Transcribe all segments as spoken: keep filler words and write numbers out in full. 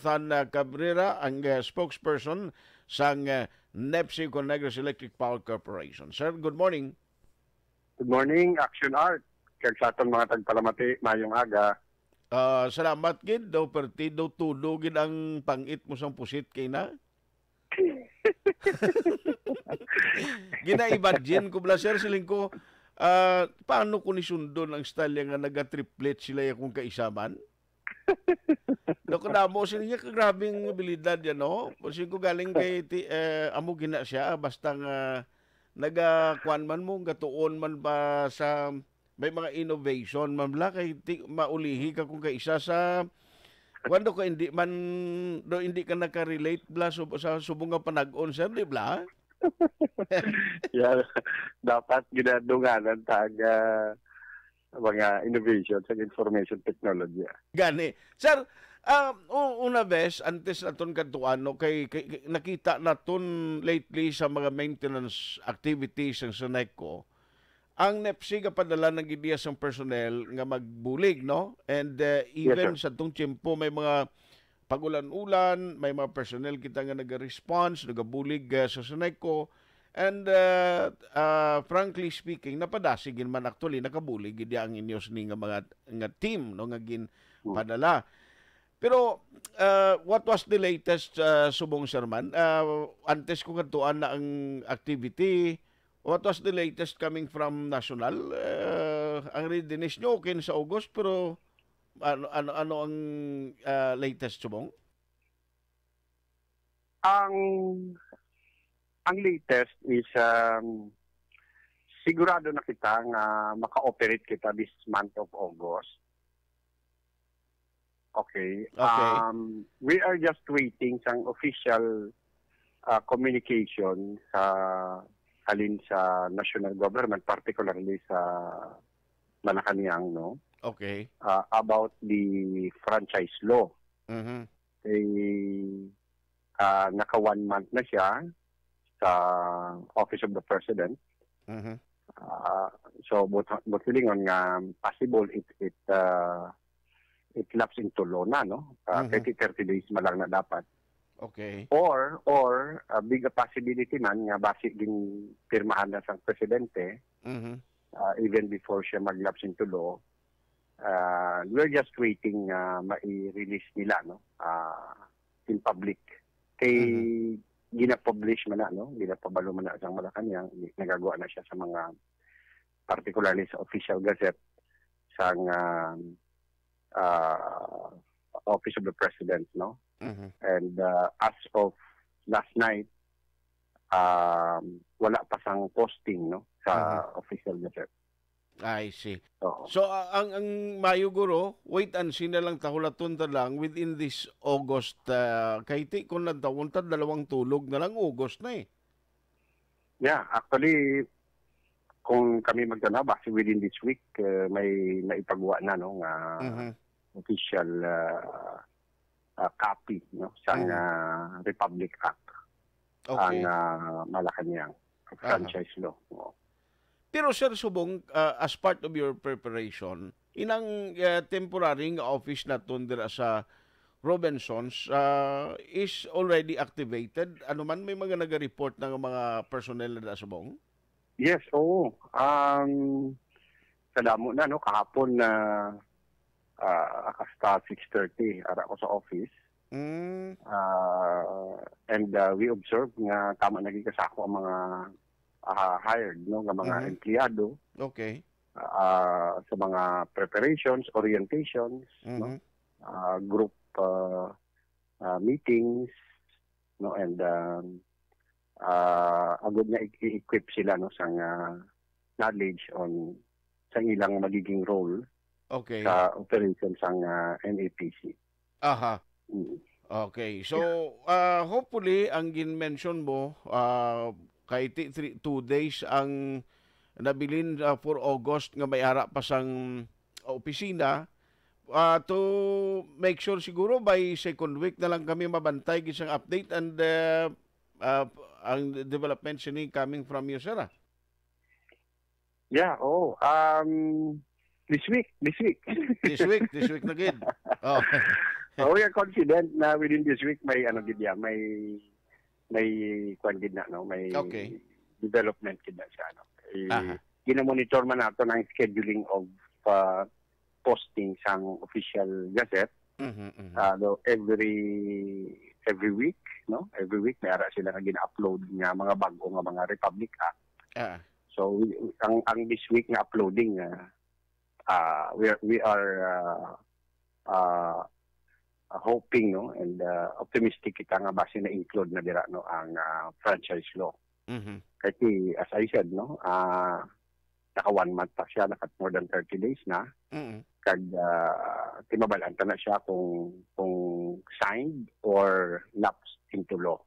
Jonathan, ah, Cabrera, ang, ah, spokesperson sang, ah, NEPC, Negros Electric Power Corporation. Sir, good morning. Good morning, Action Art. Kag sa aton mga tagpalamati, mayong aga. Ah, salamat gid, daw perti daw tulo gid ang pangit mo sang pusit kay na. Gina-imagine ko bala, sir, siling ko, ah, paano ko ni sundon ang style nga naga-triplet sila ya kung kaisa man? No, kadamo sila niya, kagrabing abilidad yan, no? Kasi ko galing kay ti, eh, amo gina siya, basta nga naga-, kuwan man mo, gatuon man ba sa may mga innovation man bla, kay ti, maulihi ka kung kaisa sa, kuwan do ka, hindi man, do hindi ka nakarelate bla sub-, sa subong nga panag-on, sir, di bla? Yeah, dapat ginadunganan ta ang, ah, mga innovation sa information technology, ah. Gani. Sir, ah, u-, una bes, antes naton kadtuan, no, kay, kay, kay nakita naton lately sa mga maintenance activities sang Soneco, ang NEPC gapadala ng ideya sang personnel nga magbulig, no? And, uh, Yes, even sir. Sa tong tiyempo, may mga pag-ulan-ulan, may mga personnel kita nga naga-response, nagabulig, uh, sa Soneco. And, uh, uh, frankly speaking, napadasig gid man actually, nakabulig gid ang inyo sini nga mga, nga team, no, nga ginpadala. Pero, uh, what was the latest, uh, subong, sir, man? Uh, antes ko kadtuan na ang activity, what was the latest coming from National? Uh, ang readiness nyo, okay na sa August, pero ano, ano, ano ang, uh, latest, subong? Ang, ang latest is, um, sigurado na kita nga maka-operate kita this month of August. Okay. Okay. Um, we are just waiting sang official, uh, communication sa halin sa national government, particularly sa Malacañang, no? Okay. Uh, about the franchise law. Mhm. Kay, ah, naka one month na siya sa Office of the President. Mhm. Ah, so, but, but silingon nga possible it, it, ah, it lapse into law na, no? Ah, Mhm. Thirty, thirty days man lang na dapat. Okay. Or, or, ah, big a possibility man nga basi ginpirmahan na sang presidente, Mhm. ah, even before siya mag-lapse into law, ah, we're just waiting nga mai-release nila, no? Ah, in public. Kay Mhm. gina-publish man na, no? Ginapabalo man na sang Malacañang, nagagawa na siya sa mga, particularly sa official gazette sang, ah, ah, Office of the President, no? Mhm. And, ah, as of last night, um, wala pa sang posting, no, sa Mhm. official gazette. I see. Oo. So, a-, ang, ang mayo guro, wait and see na lang, tahulaton ta lang within this August, ah, kay ti, kung nagtawon ta, dalawang tulog na lang, August na eh. Yeah, actually, kung kami magtanaw, basi within this week, eh, may naipagawa na, no, nga Mhm. official, ah, ah, copy, no, sang, Mhm. ah, Republic Act, Okay. ang, ah, Malacañang Aha. franchise law. Oo. Pero, Sir Subong, ah, as part of your preparation, inang, ah, temporary nga office naton dira sa Robinsons, ah, is already activated. Ano man, may mga naga-report na nga mga personnel na dira, Subong? Yes, oo. Um, kadamo na, no? Kahapon na, ah, hasta six thirty, ara ko sa office. Mm. Ah, and, ah, we observe nga tama naging kasako ang mga, ah, hired, no, nga mga Mhm. empleyado. Okay. Ah, sa mga preparations, orientations, no? Mhm. Ah, group, ah, ah, meetings, no, and, um, ah, agud nga i-, i-equip sila, no, sang, ah, knowledge on sa ilang magiging role Okay. sa operation sang, ah, N A P C. Aha. Mm. Okay. So, Yeah. ah, hopefully, ang gin-mention mo, ah, kay ti-, three, two days ang nabilin, ah, for August nga may ara pa sang opisina, ah, to make sure siguro by second week na lang kami mabantay gid sang update and, ah, ah, ang development sini coming from you, sir, ah. Yeah, oo. Um, this week, this week. This week, this week na gid. Oh. So, we are confident na within this week may ano gid yan, may may kwan gid na, no, may Okay. development gid na siya, no. Eh, Aha. Ginamonitor man nato ang scheduling of uh, posting sang official gazette. Mhm, mhm. Uh, do every every week, no, every week may ara sila nga gina-upload nga mga bag-o nga mga Republic Act. Ah. So we, ang ang this week nga uploading uh, uh, we are, we are uh, uh, uh, hoping, no, and uh, optimistic kita nga basi na-include na dira, no, ang uh, franchise law. Mhm. Kay as I said, no, uh, naka one month pa siya, naka more than thirty days na. Mm. Kag uh, timabalan ta na siya kung kung signed or lapsed into law.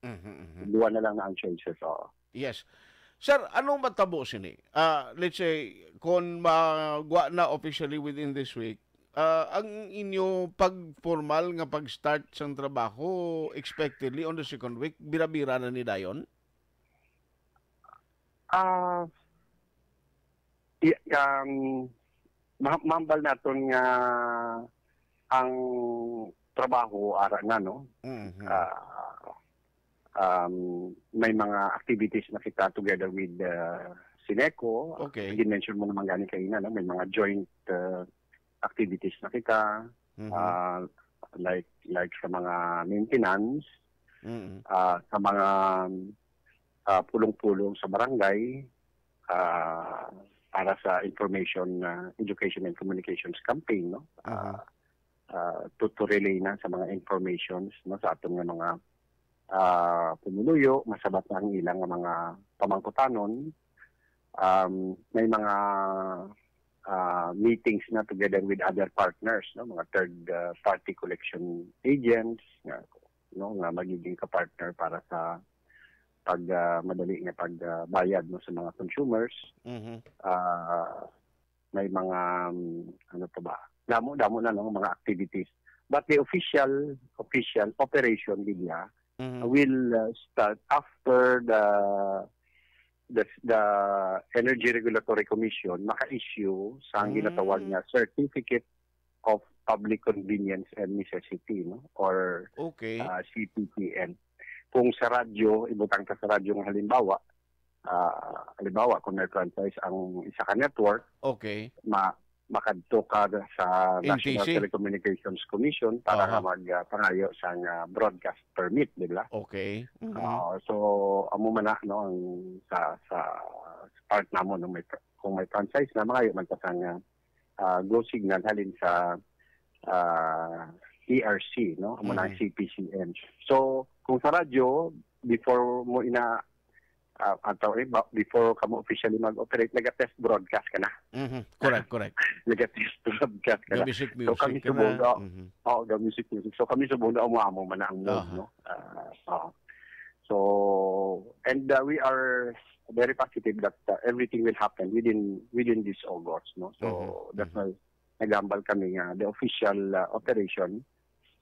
Mhm, mhm. Duha na lang na ang choices, oo. Yes. Sir, anong matabo sini? Ah, let's say, kung magwa na officially within this week, ah, ang inyo pag-formal nga pag-start sang trabaho, expectedly on the second week, bira-bira na ni dayon? Ah, i- um, ma- mambal naton nga ang trabaho ara na, no? Mhm. Ah, um, may mga activities na kita together with uh, Sineco. Okay. Gin-mention mo naman gani kanina, no? May mga joint uh, activities na kita, Mhm. ah, like like sa mga maintenance, Mhm. ah, sa mga ah, pulong-pulong sa barangay, ah, para sa information, ah, education and communications campaign, no? Aha. Ah, ah, to, to relay na sa mga informations, no, sa aton nga mga ah, pumuluyo, masabat na ang ilang nga mga pamangkutanon. Um, may mga ah, meetings na together with other partners, no, mga third ah, party collection agents, nga, no, nga magiging ka-partner para sa pag ah, madali nga pag ah, bayad, no, sa mga consumers. Mhm. Ah, may mga um, ano pa ba? Damo-damo na, no, mga activities. But the official official operation gid niya Mhm. will uh, start after the the the Energy Regulatory Commission maka-issue sa ang ginatawag Mm. nga Certificate of Public Convenience and Necessity, no, or Okay. uh, C P P N. Kung sa radyo, ibutang ka sa radyo nga halimbawa, ah, halimbawa, kung may franchise ang isa ka network, Okay. ma makadto ka sa National N T C? Telecommunications Commission para Aha. nga mag ah, pangayo sang ah, broadcast permit, di ba? Okay. Mhm. Ah, so amo man na, no, ang sa sa part namo, no, may fr- kung may franchise na, mangayo man ta sang ah, ah, go signal halin sa ah, E R C, no, amo na ang Mhm. C P C N. So kung sa radyo, before mo ina ah, ato eh, ba- before ka mo officially mag-operate, naga-test broadcast ka na. Mhm. Correct, correct. Naga-test broadcast ka na. Ga-music, So, kami music ka subong na. na, Mhm. Oo, ga-music, music. So, kami subong na amo-amo man na ang mode, Aha. no? Ah, oo. So, and uh, we are very positive that uh, everything will happen within within this August, no? So, Mhm. that's Mhm. why naghambal kami nga the official uh, operation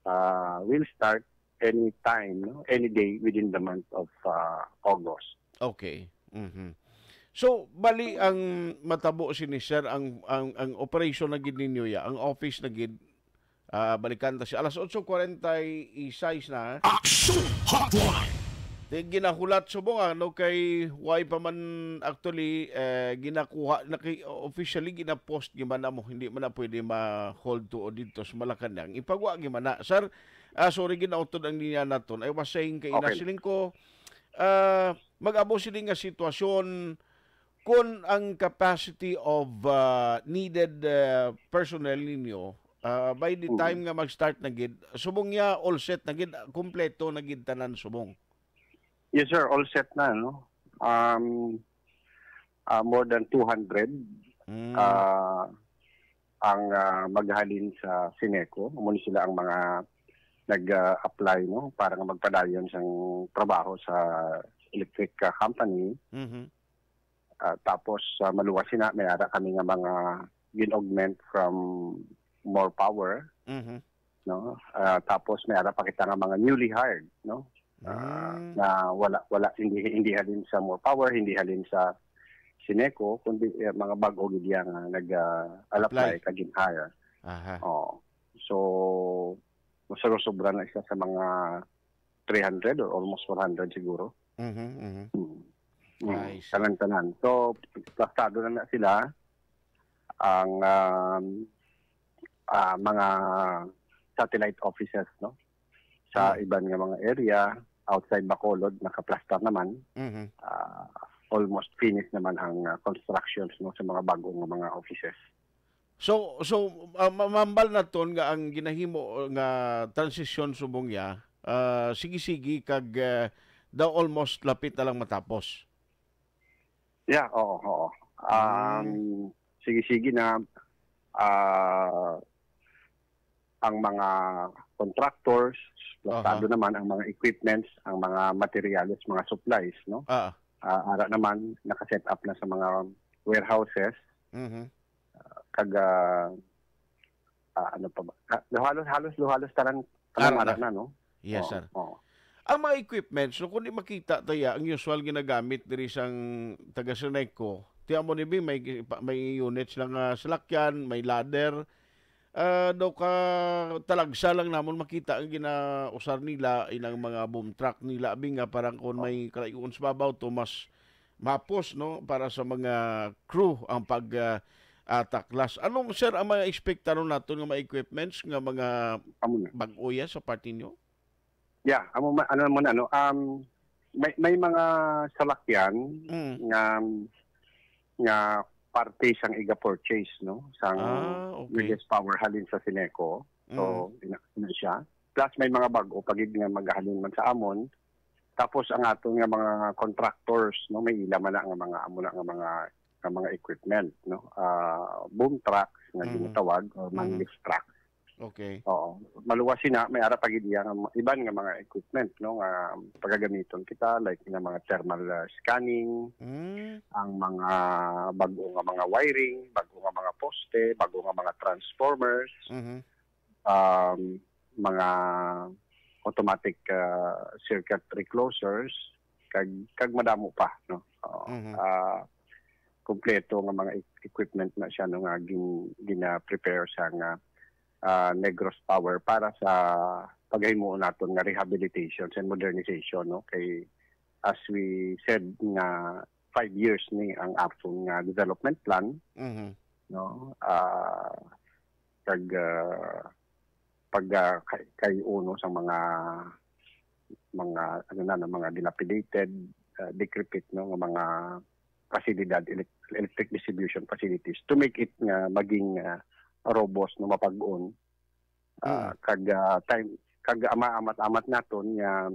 uh, will start anytime, no? Any day within the month of uh, August. Okay. Mhm. So, bali ang matabo sini, sir, ang ang ang operation na gid ninyo ya, ang office na gid, ah, balikan ta siya alas otso kwarenta y seis na. Action Hotline. Di ginahulat subong, ano, kay why pa man actually eh, ginakuha na kay officially ginapost gyud man namo, hindi man na pwede ma-hold to dito sa Malacañang. Ipagwa gyud man na, sir. Ah, sorry, ginautod ang linya naton. I was saying kay Okay. Inasiling ko, ah, mag-abo sini nga sitwasyon kung ang capacity of ah, needed ah, personnel ninyo ah, by the Mhm. time nga mag-start na gid, subong niya all set na gid, kompleto na gid tanan subong. Yes, sir. All set na, no? Um, ah, more than two hundred Mm. ah, ang ah, maghalin sa Sineco. Amo ni sila ang mga nag-apply, no, para nga magpadayon sang trabaho sa electric ah, company. Mhm. Ah, tapos sa maluwas sina, may ara kami nga mga gin-augment from More Power, Mhm. no? Ah, tapos may ara pa kita nga mga newly hired, no? Ah, Mm. na wala wala hindi hindi halin sa More Power, hindi halin sa Sineco, kundi eh, mga bag-o gid iya nga nag ah, apply Apply. Kag gin-hire. Aha. Oh. So Masurusubra na siya sa mga three hundred or almost four hundred siguro. Mhm, mhm. Mm. Mm. I see. Tanan-tanan. So, plastado na na sila ang um, ah, mga satellite offices, no? Sa Mm. iban nga mga area outside Bacolod, nakaplastar naman. Mhm. Ah, almost finished naman ang ah, constructions, no, sa mga bagong nga mga offices. So so uh, mamambal naton nga ang ginahimo nga transisyon subong ya uh, sige-sige kag uh, daw almost lapit na lang matapos. Yeah, oo, oo. Um, sige-sige na ah, ang mga contractors, plastado Aha. naman ang mga equipments, ang mga materials, mga supplies, no? Ah. Ah, ara naman naka-set up na sa mga warehouses, Mhm. kag ah, ah, ano pa ba? Ah, halos halos halos tanan Ara tanan ara na. na, no? Yes, Oo, sir. Oo. Ang mga equipments, no, kung di makita taya ang usual ginagamit diri sang taga Seneco, tiyan mo ni Bi, may may units lang nga salakyan, may ladder. Ah, daw ka talagsa lang namon makita ang ginausar nila, inang mga boom truck nila, abi nga parang kung may kalayo-an sa babaw to mas mapos, no, para sa mga crew ang pag ah, ah, taklas. Anong, sir, ang mga ekspektaron naton nga mga equipments nga mga Amo na. Bag-o ya sa parte niyo? Yeah, amo ma- ano mo na, no? Um, may may mga salakyan Mm. nga nga parte sang iga purchase, no? Sang Ah, okay. Regis Power halin sa Seneco. So, Mm. ina, ina siya. Plus may mga bag-o pa gid nga magahalin man sa amon. Tapos ang aton nga mga contractors, no, may ila man na nga mga amo na nga mga nga mga equipment, no? Ah, boom trucks nga Mhm. ginatawag or man Mhm. lift truck. Okay. Oo. Maluwas sina, may ara pa gid iya nga ma- iban nga mga equipment, no, nga pagagamiton kita, like nga mga thermal ah, scanning, Mm. ang mga bag-o nga mga wiring, bag-o nga mga poste, bag-o nga mga transformers, Mhm. um, mga automatic ah, circuit reclosers, kag kag madamo pa, no. Oo. Mhm. Ah, kompleto nga mga e- equipment na siya, no, nga gin, gina-prepare sa nga ah, Negros Power para sa pagahimo naton nga rehabilitation and modernization, no, kay as we said nga five years ni ang aton nga development plan, Mhm. no, ah, kag ah, pag ah, kay, kay uno sa mga mga ano na, no, mga dilapidated, ah, decrepit, no, nga mga pasilidad, elec- electric distribution facilities to make it nga maging ah, robust, no, mapag-on. Ah, Mm. kag ah, time kag ama-amat-amat naton nga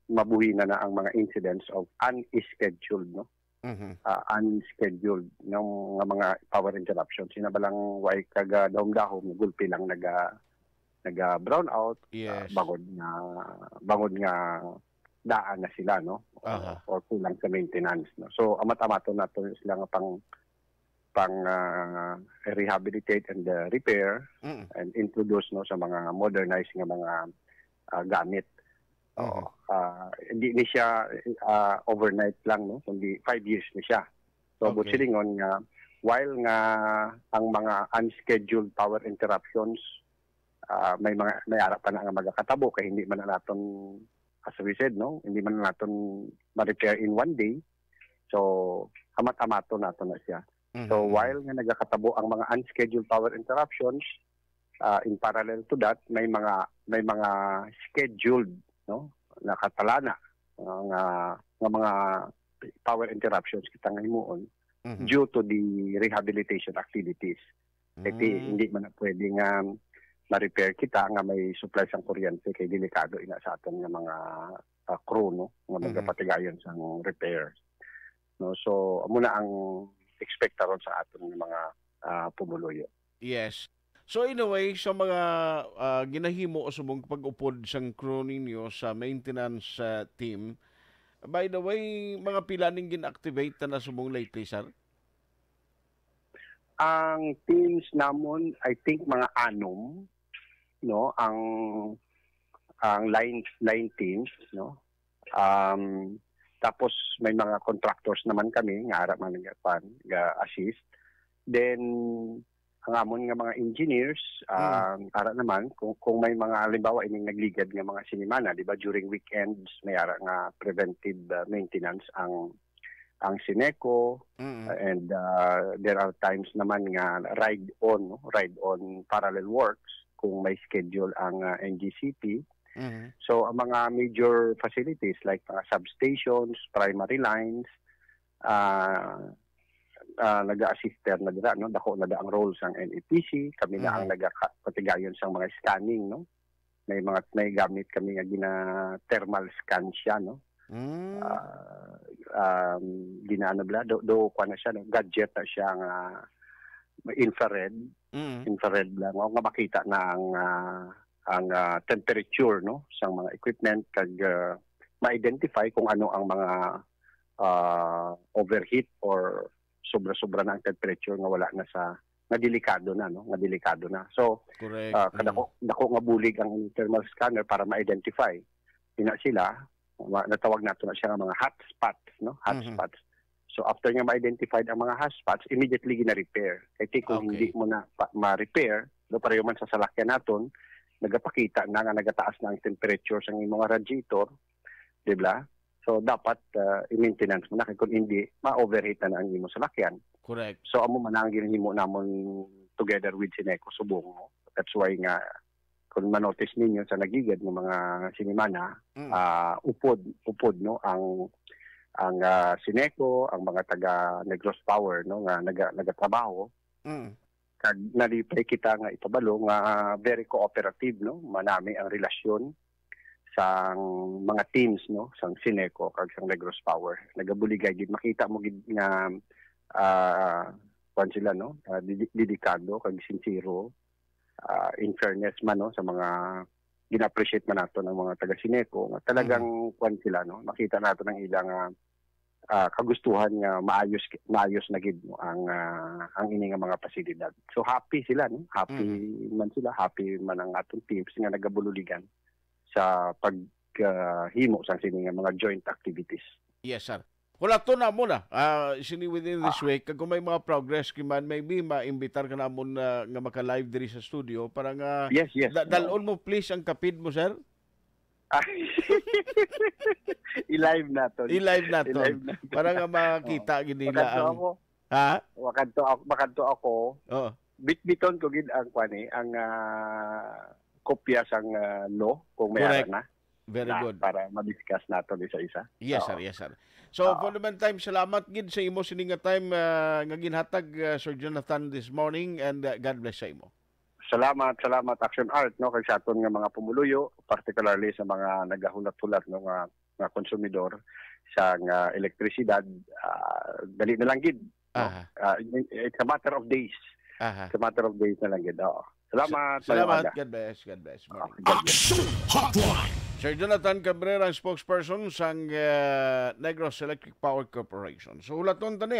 mabuhi na na ang mga incidents of unscheduled, no, Mhm. ah, unscheduled nga mga power interruptions. Sina ba lang way kag ah, dahom-dahom, gulpi lang naga naga brownout, ah, Yes. bangod nga bangod nga daan na sila, no? O, Aha. or kulang sa maintenance, no? So amat-amaton nato sila nga pang pang ah, rehabilitate and ah, repair Mm. and introduce, no, sa mga modernized nga mga ah, gamit. Oo. Mhm. Ah, hindi ni siya ah, overnight lang, no, kundi five years ni siya. So Okay. silingon nga while nga ang mga unscheduled power interruptions ah, may mga may ara pa na nga magakatabo kay hindi man na naton, as we said, no, hindi man na naton ma-repair in one day. So amat-amaton nato na siya. So Mhm. while nga nagakatabo ang mga unscheduled power interruptions, ah, in parallel to that may mga may mga scheduled, no, nakatalana ah, nga nga mga power interruptions kita nga himuon Mhm. due to the rehabilitation activities. Kay ti- Mm. hindi man na pwede nga ma-repair kita nga may supply sang kuryente kay delikado ina sa aton nga mga ah, crew, no, nga Mhm. magapatigayon sang repair. No, so amo na ang expectaron sa aton nga mga ah, pumuluyo. Yes. So in a way, sa mga ah, ginahimo subong pag-upod sang crew ninyo sa maintenance ah, team, by the way, mga pila ning gin-activate na subong lately, sir? Ang teams namon, I think mga anom, no, ang ang line line teams, no. Um, tapos may mga contractors naman kami nga ara man nga pan, ga assist. Then ang amon nga mga engineers, Mm. ah, ara naman, kung, kung may mga, halimbawa, ining nagligad nga mga sinimana, di ba, during weekends, may ara nga preventive, ah, maintenance ang, ang Sineco, Mm. and, ah, there are times naman nga ride-on, no? Ride-on parallel works kung may schedule ang, ah, N G C P. Mm. So, ang mga major facilities like mga substations, primary lines, ah, ah, naga-assist na dira, no? Dako na da ang role sang N E P C, kami na ang Mhm. nagaka-, patigayon sang mga scanning, no? May mga, may gamit kami nga gina-thermal scan siya, no? Mm. Ah, um, gina-, ano bala, do, do, kuwan na siya, no? Gadget na siya nga infrared, Mm. infrared lang, no? Nga makita na ang, ah, ang, ah, temperature, no, sang mga equipment kag, ah, ma-identify kung ano ang mga, ah, overheat or sobra-sobra na ang temperature nga wala na sa, nga delikado na, no, nga delikado na. So, Correct. ah, Mm. kadako, dako nga bulig ang thermal scanner para ma-identify. Ina sila, ma-, natawag nato na siya nga mga hotspots, no? Mhm. Hotspots. So, after nga ma-identified ang mga hotspots, immediately gina-repair. Kay ti kung Okay. hindi mo na pa, ma-repair, no, pareho man sa salakyan naton, nagapakita na nga nagataas na ang temperature sa imong radiator, di ba? So, dapat, ah, i-maintenance mo na. Kay kung hindi, ma-overheat na, na ang imong salakyan. Correct. So, amo man ang ginhimo namon together with Sineco Subong, no? That's why nga, kung manotice ninyo sa nagligad nga mga sinimana, Mm. ah, upod, upod, no, ang, ang, ah, Sineco, ang mga taga Negros Power, no, nga naga-, nagatrabaho. Mm. Kag nalipay kita nga ipabalo nga, ah, very cooperative, no, manami ang relasyon sang mga teams, no, sang Sineco kag sang Negros Power. Nagabuligay gid, makita mo gid nga, ah, kuwan sila, no, ah, didi-, dedikado kag sincero, ah, in fairness man, no, sa mga gina-appreciate man nato ng mga taga Sineco, nga talagang Mhm. kwan sila, no? Makita nato ng ilang, ah, ah, kagustuhan nga maayos, maayos na gid, no, ang, ah, ang ini nga mga pasilidad. So, happy sila, no? Happy Mhm. man sila, happy man ang atong teams nga nagabululigan sa pag, ah, himo sang sini nga mga joint activities. Yes, sir. Hulaton na mo na, ah, sini within this Ah. week. Kag kung may mga progress, kiman, maybe maimbitar ka namon na, nga maka-live diri sa studio para nga Yes, yes. da-, dalon mo, please, ang kapid mo, sir. Ah. I-live naton. I-live naton. I-live naton. Para nga makita gid nila Makadto ang ako. Ha? Makadto ako, makadto ako. Oo. Bitbiton ko gid ang kwan eh, ang, ah, kopya sang, ah, law kung may Correct. ara na. Very Na, good. Para ma-discuss nato isa-isa. Yes, Oo. sir. Yes, sir. So, Oo. for the meantime, salamat gid sa imo sini nga time, ah, nga ginhatag, ah, Sir Jonathan, this morning, and, ah, God bless sa imo. Salamat, salamat, Action Art, no, kag sa aton nga mga pumuluyo, particularly sa mga nagahulat-hulat, no, nga, nga konsumidor sa nga elektrisidad, ah, dali na lang gid, no? Aha. Ah, it's a matter of days. Aha. It's a matter of days na lang gid. Oo. Salamat. Sa-, salamat. Mayong aga. God bless. God bless. Morning. Ah, God bless. Action Hotline. Sir Jonathan Cabrera, ang spokesperson sang, ah, Negros Electric Power Corporation. So, hulaton ta niya.